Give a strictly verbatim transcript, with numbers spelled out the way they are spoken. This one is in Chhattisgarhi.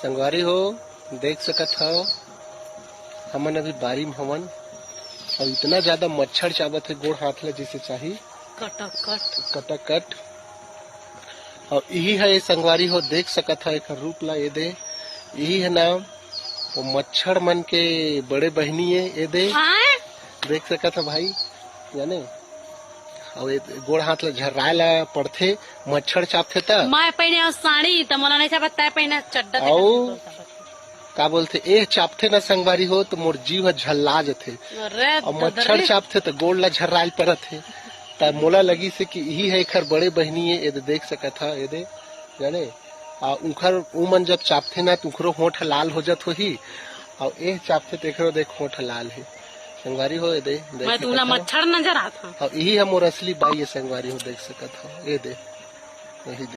संगवारी हो, देख सकत हव, हमन अभी बारी म हवन, अउ इतना ज्यादा मच्छर चाबत हे गोड़ हाथ ला जइसे चाही। कटकट। कटकट। अउ इही ह, ए संगवारी हो, देख सकत हव एकर रूप ला, ए दे, इही ह ना, वो मच्छर मन के बड़े बहिनी ए, ए दे। आय? देख सकत हव भाई, जाने, अउ ए गोड़ हाथ ला झर्राए ला पड़थे, मच्छर चाबथे त। मैं पहिने हव साड़ी, त मोला नइ चाबत, तैं पहिने चड्डा, तेकर अउ से तोर चाबत हे। का बोलथे, एह चाबथे ना संगवारी हो, त मोर जीव ह झल्ला जथे। अरे अउ मच्छर ददरी। चाबथे त गोड़ ला झर्राए ल परत हे। त मोला लगिस हे कि इही ह एखर बड़े बहिनी ए, ए दे देख सकत हव, ए दे, जाने। आ उखर, उमन जब चाबथे ना, त उखरो होंठ लाल हो जत होही, अउ एह चाबथे त एकरो देख होंठ लाल हे। संगवारी हो, ए दे, देख मैं सकत तुला हव। मच्छर नजर आत हव। अउ इही ह मोर असली बाई ए संगवारी हो, देख सकत हव, ए दे, यही दे।